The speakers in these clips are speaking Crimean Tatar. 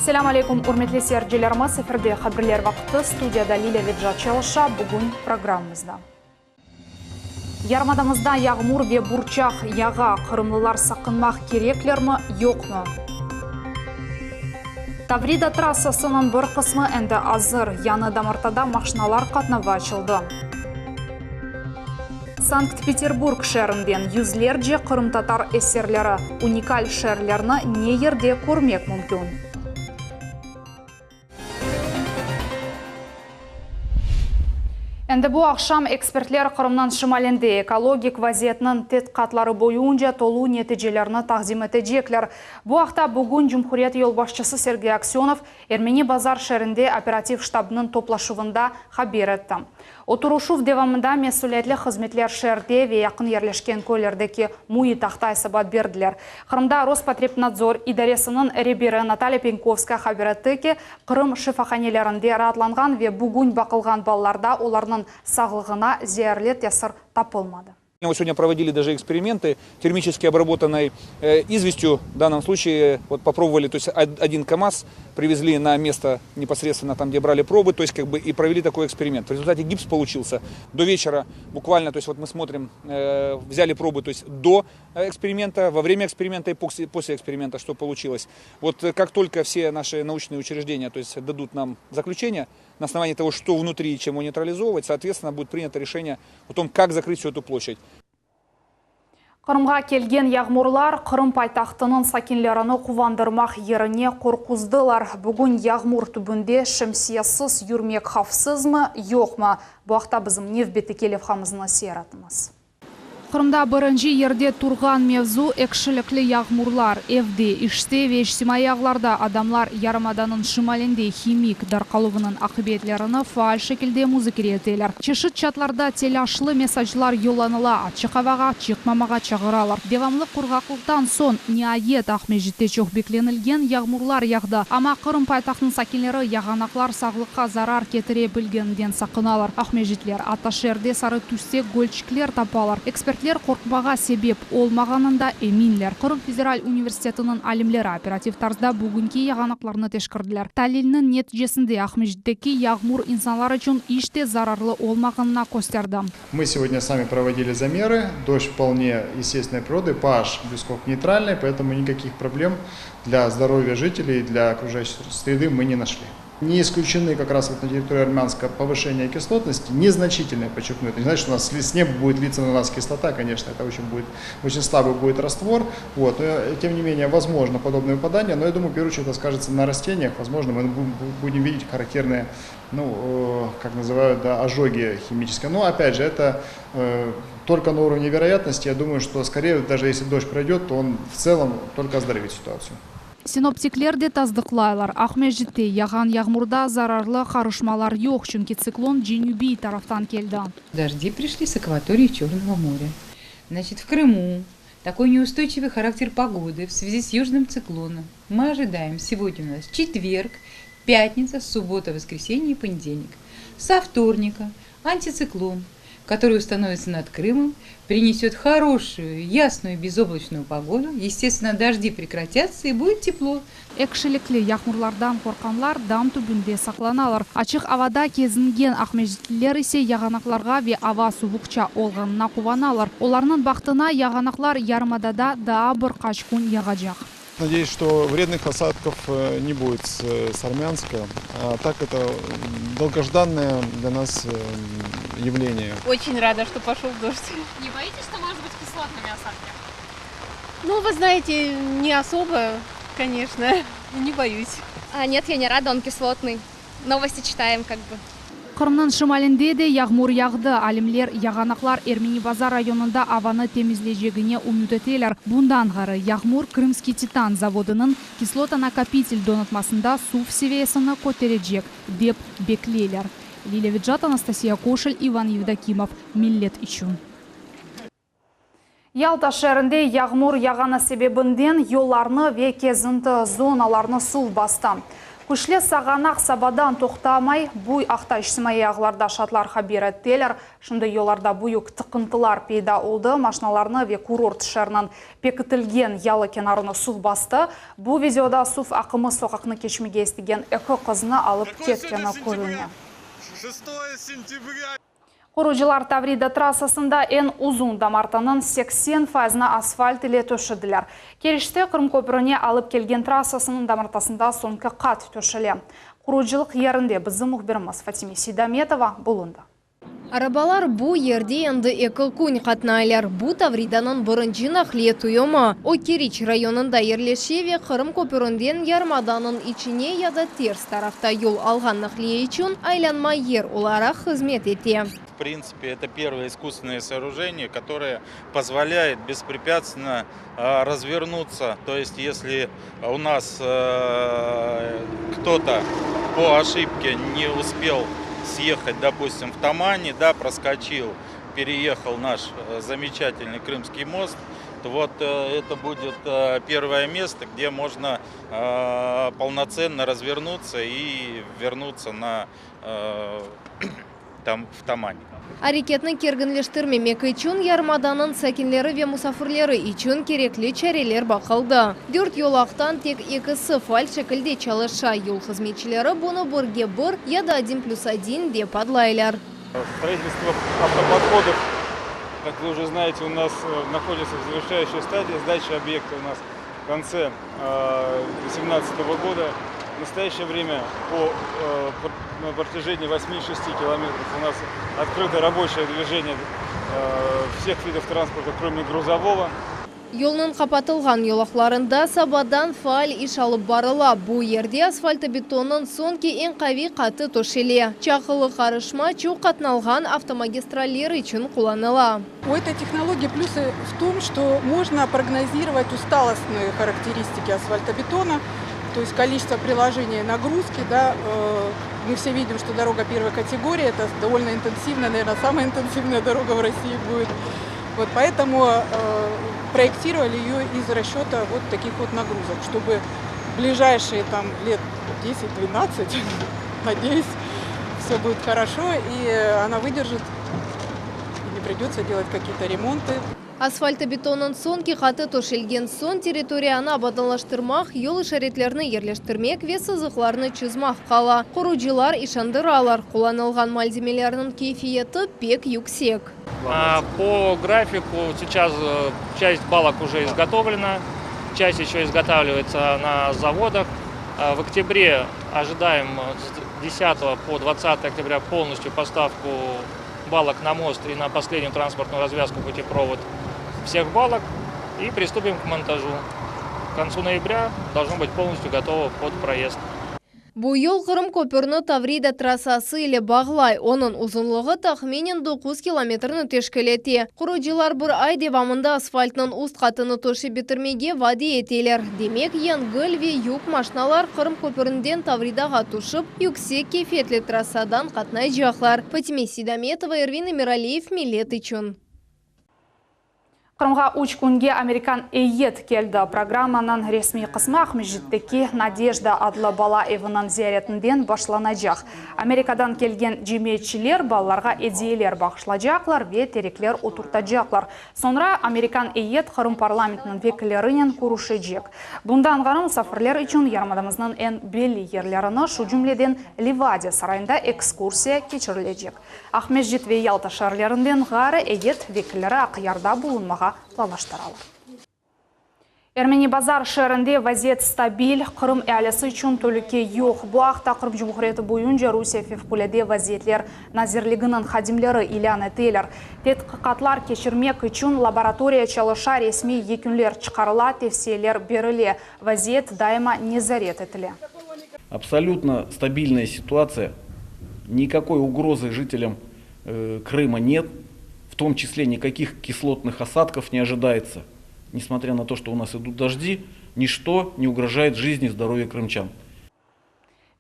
Selâm aleykum, ürmetli seyircilerimiz, efirde Haberler vaqtı, studiyada Lilâ Vedja çalışa, bugün programmamızda. Yarımadamızda yağmur ve burçaq yağa, qırımlılar saqınmaq kereklermi, yoqmı? Tavrida trassasınıñ bir qısmı endi azır, yañı damartada maşinalar qatnavı açıldı. Sankt-Peterburg şeerinden yüzlerce qırımtatar eserleri, unikal şeerlerni ne yerde körmek mümkün? Endi bu aqşam ekspertler Qırımnıñ şimalinde ekologik vaziyetniñ tedqiqatları boyunca tolu neticelerni taqdim etecekler. Bu aqta bugün cumhuriyet yolbaşçısı Sergey Aksönov Ermeni Bazar şeerinde operativ ştabnıñ toplaşuvında haber etti. Oturışuv devamında mesüliyetli hızmetler şeerde ve yaqın yerleşken köylerdeki müit aqta esabat berdiler. Qırımda Rospotrebnadzor idaresiniñ reberi Natalya Penkovskaya haber etti ki, Qırım şifahanelerinde raatlanğan ve bugün baqılğan balalarda olarnıñ sağlığına zeerli tesir tapılmadı. Мы сегодня проводили даже эксперименты термически обработанной известью. В данном случае вот попробовали, то есть один КАМАЗ привезли на место непосредственно там, где брали пробы, то есть как бы и провели такой эксперимент. В результате гипс получился до вечера буквально, то есть вот мы смотрим, взяли пробы, то есть до эксперимента, во время эксперимента и после эксперимента, что получилось. Вот как только все наши научные учреждения, то есть дадут нам заключение, на основании того, что внутри и чем его нейтрализовывать, соответственно, будет принято решение о том, как закрыть всю эту площадь. Qırımğa kelgen yağmurlar Qırım paytahtınıñ sakinlerini quvandırmaq yerine qorquzdılar. Bugün yağmur tübünde şemsiyesiz yürmek havfsızmı, yoqmı? Bu aqta bizim nevbetteki levhamıznı seyir etiñiz. Qırımda birinci yerde turğan mevzu, ekşilikli yağmurlar. Evde, işte ve içtimaiy ağlarda adamlar yarımadanıñ şimalinde himik darqaluvınıñ aqibetlerini faal şekilde muzakere eteler. Çeşit çatlarda telâşlı mesaclar yollanıla, açıq avağa çıqmamağa çağıralar. Devamlı qurğaqlıqtan soñ, niayet, Aqmescitte çoq beklenilgen yağmurlar yağdı. Amma Qırım paytahtınıñ sakinleri yağanaqlar sağlıqqa zarar ketire bilgeninden saqınalar. Aqmescitler atta şeerde sarı tüste gölçikler tapalar. Ekspertler qorqmağa sebep olmağanında eminler. Qırım federal universitetiniñ alimleri operativ tarzda bugünki yağanaqlarnı teşkirdiler. Talilniñ neticesinde Aqmescitteki yağmur insanlar içün iç te zararlı olmağanına kösterdi. Мы сегодня сами проводили замеры, дождь вполне естественной природы, pH без нейтральный, поэтому никаких проблем для здоровья жителей, для окружающей среды мы не нашли. Не исключены как раз вот на территории Армянска повышение кислотности, незначительное, подчеркну, это не значит, что у нас с неба будет литься на нас кислота, конечно, это очень будет, очень слабый будет раствор, вот, но тем не менее возможно подобное выпадание, но я думаю, в первую очередь это скажется на растениях, возможно, мы будем видеть характерные, ну, как называют, да, ожоги химические. Но опять же, это только на уровне вероятности, я думаю, что скорее, даже если дождь пройдет, то он в целом только оздоровит ситуацию. Sinoptikler de tasdıqlaylar, Aqmescitte yağğan yağmurda zararlı qarışmalar yoq, çünki tsiklon cenübiy taraftan keldi. Дожди пришли с акватории Черного моря. Значит, в Крыму такой неустойчивый характер погоды в связи с южным циклоном. Мы ожидаем сегодня у нас четверг, пятница, суббота, воскресенье и понедельник. Со вторника антициклон, который установится над Крымом, принесет хорошую, ясную, безоблачную погоду. Естественно, дожди прекратятся и будет тепло. Ekşilikli yağmurlardan qorqqanlar dam tübünde saqlanalar. Açıq avada kezingen aqmescitliler ise yağanaqlarğa ve ava suvuqça olğanına quvanalar. Olarnıñ bahtına yağanaqlar yarımadada daa bir qaç kün yağacaq. Надеюсь, что вредных осадков не будет с Армянска. А так это долгожданное для нас явление. Очень рада, что пошел дождь. Не боитесь, что может быть кислотными осадки? Ну, вы знаете, не особо, конечно, не боюсь. А, нет, я не рада, он кислотный. Новости читаем как бы. Qırımnıñ şimalinde de yağmur yağdı. Alimler yağanaqlar Ermeni Bazar rayonında avanı temizleycegine ümüt eteler. Bundan ğayrı, yağmur Krımskiy titan zavodınıñ kislotonakopitel donatmasında suv seviyesini köterecek, dep bekleyler. Lilâ Vecat, Anastasiya Koşel, İvan Yevdokimov, Millet içün. Yalta şeerinde yağmur yağğanı sebebinden yollarnı ve kezinti zonalarını suv bastı. Küçlü sağanaq sabadan toqtamay. Bu aqta içtimaiy ağlarda şaatlar haber ettiler. Şimdi yollarda büyük tıqıntılar peyda oldı, maşnalarnı ve kurort şeeriniñ pekitilgen yalı kenarını suv bastı. Bu videoda suv aqımı soqaqnı keçmege istegen eki qıznı alıp ketkeni körüne. Qurucılar Tavrida trassasında eñ uzun damartanıñ 80 faizini asfalt ile töşediler. Keriçte Qırım köprüne alıp kelgen trassasınıñ damartasında soñki qat töşele. Qurucılıq yerinde bizim mühbirimiz Fatime Seydametova bulundı. Arabalar bu yerde endi eki kün qatnaylar. Bu Tavridanıñ birinci naqliye tuyumı. O, Keriç rayonında yerleşe ve Qırım köpürinden yarımadanıñ içine ya da ters tarafta yol alğan naqliye içün aylanma yer olaraq hızmet ete. В принципе, это первое искусственное сооружение, которое позволяет беспрепятственно развернуться. То есть, если у нас кто-то по ошибке не успел съехать, допустим, в Тамани, да, проскочил, переехал наш замечательный Крымский мост, то вот это будет первое место, где можно полноценно развернуться и вернуться на, там, в Тамань. Areketni kerginleştirmemek içün yarımadanıñ sakinleri ve musafirleri içün kerekli çareler baqıldı. Dört yolaqtan tek ekisi faal şekilde çalışa. Yol hızmetçileri bunı birge bir ya da 1+1 dep adlaylar. Строительство автоподходов, как вы уже знаете, у нас находится в завершающей стадии. Сдача объекта у нас в конце 2018 года. В настоящее время по на протяжении 8,6 километров у нас открыто рабочее движение всех видов транспорта, кроме грузового. Yolnıñ qapatılğan yolaqlarında sabadan faal iş alıp barıla. Bu yerde asfaltobetonnıñ soñki eñ qaviy qatı töşele. Çaqıllı qarışma çoq qatnalğan avtomagistraller içün qullanıla. У этой технологии плюсы в том, что можно прогнозировать усталостные характеристики асфальтобетона, то есть количество приложения нагрузки. Да, мы все видим, что дорога первой категории, это довольно интенсивная, наверное, самая интенсивная дорога в России будет. Вот поэтому проектировали ее из расчета вот таких вот нагрузок, чтобы ближайшие там лет 10-12, надеюсь, все будет хорошо и она выдержит, и не придется делать какие-то ремонты. Asfaltobetonnıñ soñki qatı töşelgen soñ territoriyanı abadanlaştırmaq, yol işaretlerini yerleştirmek ve sızıqlarnı çızmaq qala. Qurucılar işandıralar, qullanılğan malzemelerniñ keyfiyeti pek yüksek. По графику сейчас часть балок уже изготовлена, часть еще изготавливается на заводах. В октябре ожидаем с 10 по 20 октября полностью поставку балок на мост и на последнюю транспортную развязку путепровод всех балок и приступим к монтажу. К концу ноября должно быть полностью готово под проезд. Bu yol Qırım köpürini Tavrida trassası ile bağlay. Onıñ uzunlığı tahminen 9 kilometrni teşkil ete. Qurucılar bir ay devamında asfaltnıñ üst qatını töşep bitirmege vade eteler. Demek, yengil ve yük maşnalar Qırım köpürinden Tavridağa tüşip, yüksek keyfiyetli trassadan qatnaycaqlar. Fatime Sidametova, Ervin Emiraliyev, Millet içün. Qırımğa üç künge amerikan eyyet keldi. Programmanıñ resmiy qısmı Aqmescitteki Nadejda adlı bala eviniñ ziyaretinden başlanacaq. Amerikadan kelgen cemiyetçiler balalarğa ediyeler bağışlaycaqlar ve terekler oturtacaqlar. Soñra amerikan eyyet Qırım parlamentiniñ vekillerinen körüşecek. Bundan ğayrı musafirler içün yarımadamıznıñ eñ belli yerlerini, şu cümleden Livadiya sarayında ekskursiya keçirilecek. Aqmescit ve Yalta şeerlerinden ğayrı eyyet vekilleri Aqyarda bulunmağa planlaştıralar. Ermeni Bazar şeerinde vaziyet stabil, Qırım ealisi içün telüke yoq. Bu aqta Qırım Cumhuriyeti boyunca Rusiye Fevqulâde vaziyetler nazirliginiñ hadimleri ilân eteler. Tedqiqatlar keçirmek içün laboratoriya çalışa, resmiy yekünler çıqarıla, tevsiyeler berile. Vaziyet daima nezaret etile. Абсолютно стабильная ситуация. Никакой угрозы жителям Крыма нет. В том числе никаких кислотных осадков не ожидается. Несмотря на то, что у нас идут дожди, ничто не угрожает жизни и здоровью крымчан.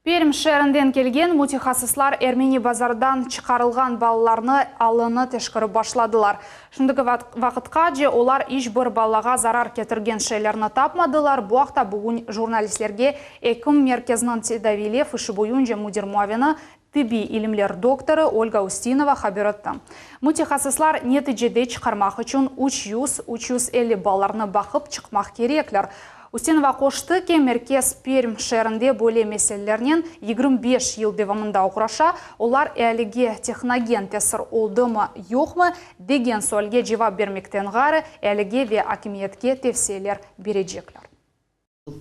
Perm şeerinden kelgen mütehassıslar Ermeni Bazardan çıqarılğan balalarnı alını teşkerip başladılar. Şimdiki vaqıtqace olar iç bir balağa zarar ketirgen şeylerni tapmadılar. Bu aqta bugün jurnalistlerge ekim merkeziniñ tedaviylev işi boyunca müdir muavini, tibbiy ilimler doktorı Olga Ustinova haber etti. Mütehassıslar neticede çıqarmaq içün 300, 350 balalarnı baqıp çıqmaq kerekler. Ustinova qoştı ki, merkez Perm şeerinde böyle meselelernen 25 yıl devamında oğraşa, olar ealige tehnogen tesir oldımı, yoqmı, degen sualge cevap bermekten ğayrı, ealige ve akimiyetke tevsiyeler berecekler.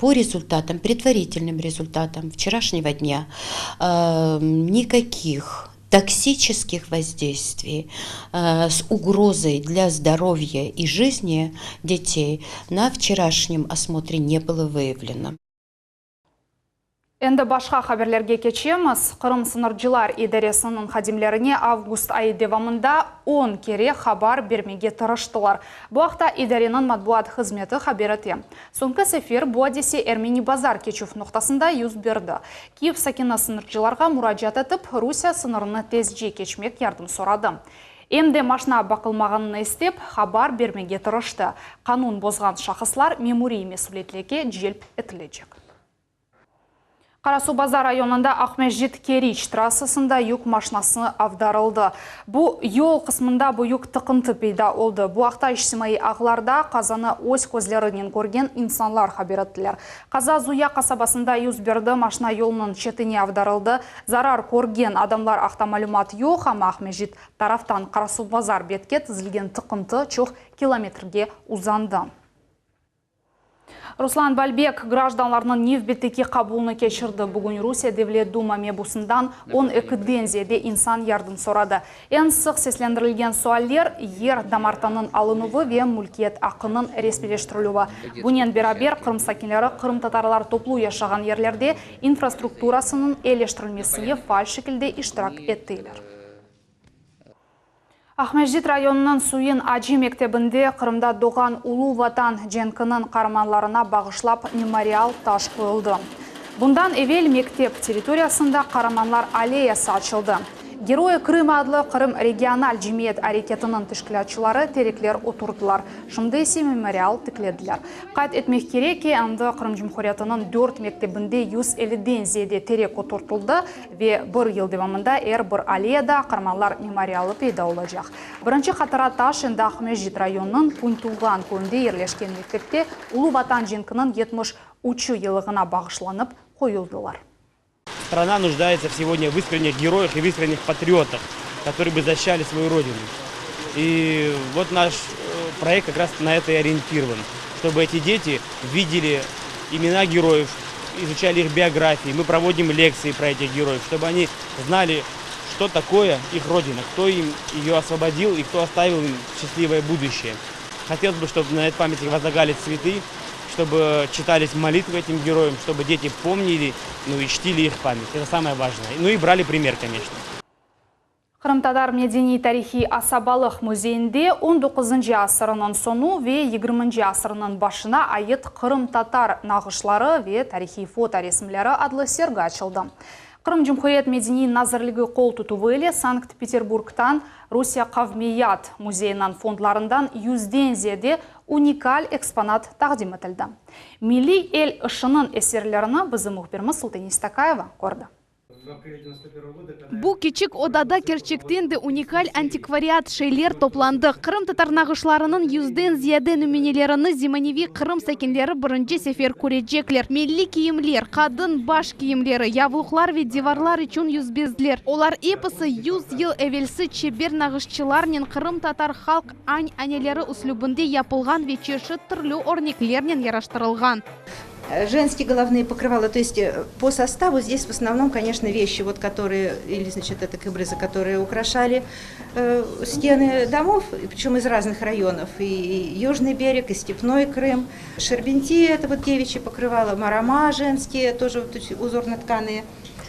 По результатам, предварительным результатам вчерашнего дня, никаких токсических воздействий с угрозой для здоровья и жизни детей на вчерашнем осмотре не было выявлено. Endi başqa haberlerge keçemiz. Qırım sıñırcılar idaresiniñ hadimlerine avgust ayı devamında on kere haber bermege tırıştılar. Bu aqta idareniñ matbuat hızmeti haber ete. Soñki sefer bu adise Ermeni Bazar keçüv noqtasında yüz berdi. Kiyev sakini sıñırcılarğa muracaat etip, Rusiye sıñırını tezce keçmek yardım soradı. Em de maşna baqılmağanını istep, haber bermege tırıştı. Qanun bozğan şahıslar memuriy mesüliyetlikke celp etilecek. Qarasuvbazar rayonında Aqmescit-Keriç trassasında yük maşnası avdarıldı. Bu yol qısmında büyük tıqıntı peyda oldı. Bu aqta içtimaiy ağlarda qazanı öz közlerinen körgen insanlar haber ettiler. Qaza Zuya qasabasında yüz berdi, maşna yolnıñ çetine avdarıldı. Zarar körgen adamlar aqta malümat yoq, amma Aqmescit taraftan Qarasuvbazar betke tizilgen tıqıntı çoq kilometrge uzandı. Ruslan Balbek grajdanlarnıñ nevbetteki qabulını keçirdi. Bugün Rusiye Devlet Duma mebusından on ekiden ziyade insan yardım soradı. Eñ sıq seslendirilgen sualler, yer damartanıñ alınuvı ve mülkiyet aqqınıñ resmiyleştirilüvi. Bunen beraber, Qırım sakinleri qırımtatarlar toplu yaşağan yerlerde infrastrukturasınıñ eyleştirilmesine faal şekilde iştirak ettiler. Aqmescit rayonınıñ Süyün Acı mektebinde Qırımda doğğan Ulu Vatan cenkiniñ qaramanlarına bağışlap memorial taş qoyuldı. Bundan evel mektep territoriyasında Qaramanlar alleyası açıldı. Geroyi Krıma adlı Qırım regional cemiyet areketiniñ teşkilâtçıları terekler oturttılar, şimdi ise memorial tiklediler. Qayd etmek kerek ki, endi Qırım Cumhuriyetiniñ dört mektebinde 150-den ziyade terek oturtıldı Ve bir yıl devamında er bir alleyada Qaramanlar memorialı peyda olacaq. Birinci hatıra taş endi Aqmescit rayonınıñ Kün-Tuvğan köyünde yerleşken mektepte Ulu Vatan cenkiniñ 73 yıllığına bağışlanıp qoyuldılar. Страна нуждается сегодня в искренних героях и в искренних патриотах, которые бы защищали свою родину. И вот наш проект как раз на это и ориентирован, чтобы эти дети видели имена героев, изучали их биографии. Мы проводим лекции про этих героев, чтобы они знали, что такое их родина, кто им ее освободил и кто оставил им счастливое будущее. Хотелось бы, чтобы на этот памятник возлагали цветы, чтобы читались молитвы этим героям, чтобы дети помнили, ну и чтили их память. Это самое важное. Ну и брали пример, конечно. Qırımtatar medeniy-tarihiy asabalıq müzeyinde on doquzıncı asırınıñ soñu ve yigirminci asırınıñ başına ait Qırımtatar nağışları ve tarihiy fotoresimleri adlı sergi açıldı. Qırım Cumhuriyet Medeniy nazirligi qol tutuvı ile Sankt-Peterburgtan Rusiye Qavmiyat müzeyiniñ fondlarından yüzden ziyade unikal eksponat taqdim etildi. Milliy el işiniñ eserlerini bizim mühbirimiz Sultaniy Stakayeva kördi. Bu kiçik odada kerçekten de unikal antikvariat şeyler toplandı. Qırımtatar nağışlarınıñ yüzden ziyade nümünelerini zemaneviy Qırım sakinleri birinci sefer körecekler. Milliy kiyimler, qadın baş kiyimleri, yavluqlar ve divarlar içün yüzbezler, olar episi yüz yıl evelsi çeber nağışçılarnen qırımtatar halq añ-aneleri üslübinde yapılğan ve çeşit türlü örneklernen yaraştırılğan. Женские головные покрывала, то есть по составу здесь в основном, конечно, вещи, вот, которые, или, значит, это кыбрызы, которые украшали э, стены домов, причем из разных районов, и Южный берег, и Степной Крым. Шербенти, это вот девичьи покрывала, марама женские, тоже вот узорно-тканые.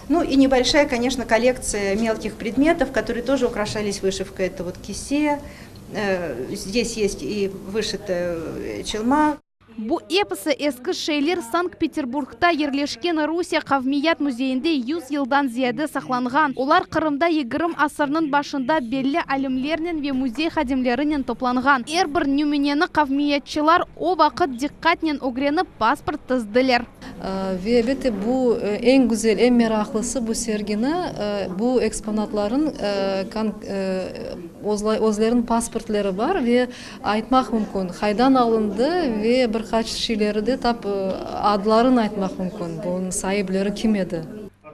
Ну и небольшая, конечно, коллекция мелких предметов, которые тоже украшались вышивкой. Это вот кисе, э, здесь есть и вышитая челма. Bu episi eski şeyler Sankt-Peterburgda yerleşken Rusiye qavmiyat müzeyinde yuz yıldan ziyade saqlanğan. Olar Qırımda yigirm asırnıñ başında belli alimlernen ve müzey hadimlerinen toplanğan. Er bir nümüneni qavmiyatçılar o vaqıt diqqatnen ögrenip, pasport tizdiler. Ve, elbette, bu eñ güzel, eñ meraqlısı bu sergini, bu eksponatlarıñ özleriniñ pasportları bar ve aytmaq mümkün, qaydan alındı ve bir qaç şeyleri de tap adlarını aytmaq mümkün, bunıñ saipleri kim edi.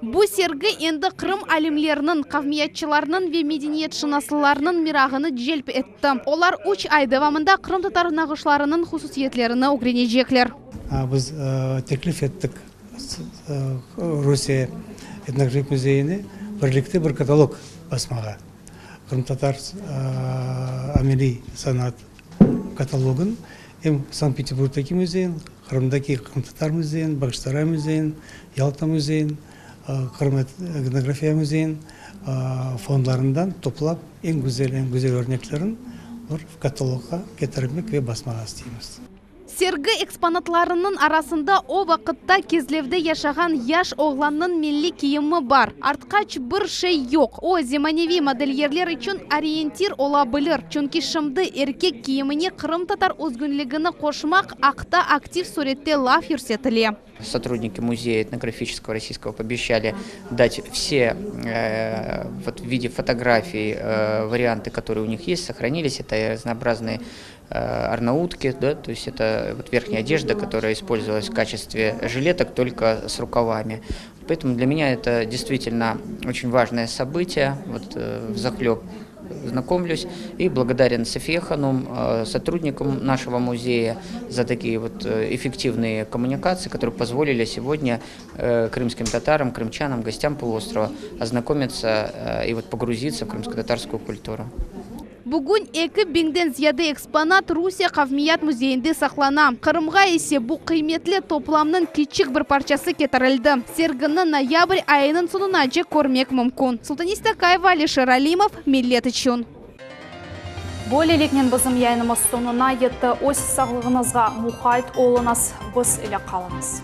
Bu sergi endi Qırım alimleriniñ, qavmiyatçılarnıñ ve medeniyetşınaslarnıñ merağını celp etti. Olar üç ay devamında qırımtatar nağışlarınıñ hususiyetlerini ögrenecekler. Biz teklif ettik Rusiye etnografik müzeyine birlikte bir katalog basmağa, qırımtatar ameliy sanat katalogın, em Sankt-Peterburgdaki müzeyin, Qırımdaki qırımtatar müzeyin, Bağçasaray müzeyin, Yalta müzeyin, Qırım etnografiya müzeyin fondlarından toplap eñ güzel, eñ güzel örneklerin bir katalogğa ketirmek ve basmağa isteymiz. Sergi eksponatlarınıñ arasında o vaqıtta Kezlevde yaşağan yaş oğlannıñ milliy kiyimi bar. Artqaç bir şey yoq. O, zemaneviy modelyerler içün oriyentir ola bilir, çünki şimdi erkek kiyimine qırımtatar özgünligini qoşmaq aqta aktiv sürette laf yürsetile. Sotrudniki muzeya etnografiçeskogo rossiyskogo poobещали dать все вот в виде fotografiy variantı, которые у них есть, сохранились. Это разнообразные arnautki, да, то есть это вот верхняя одежда, которая использовалась в качестве жилеток, только с рукавами. Поэтому для меня это действительно очень важное событие, вот взахлеб знакомлюсь и благодарен Софии Ханум, сотрудникам нашего музея, за такие вот эффективные коммуникации, которые позволили сегодня крымским татарам, крымчанам, гостям полуострова ознакомиться и вот погрузиться в крымско-татарскую культуру. Bugün 2000-den ziyade eksponat Rusiye qavmiyat müzeyinde saqlana. Qırımğa ise bu qıymetli toplamnıñ kiçik bir parçası ketirildi. Sergini noyabr ayınıñ soñunace körmek mümkün. Sultaniy Stakayeva, Alişer Alimov, Millet içün. Böyleliknen bizim yayınımız soñuna yetti. Öz sağlığıñızğa muqayt oluñız, biz ile qalıñız.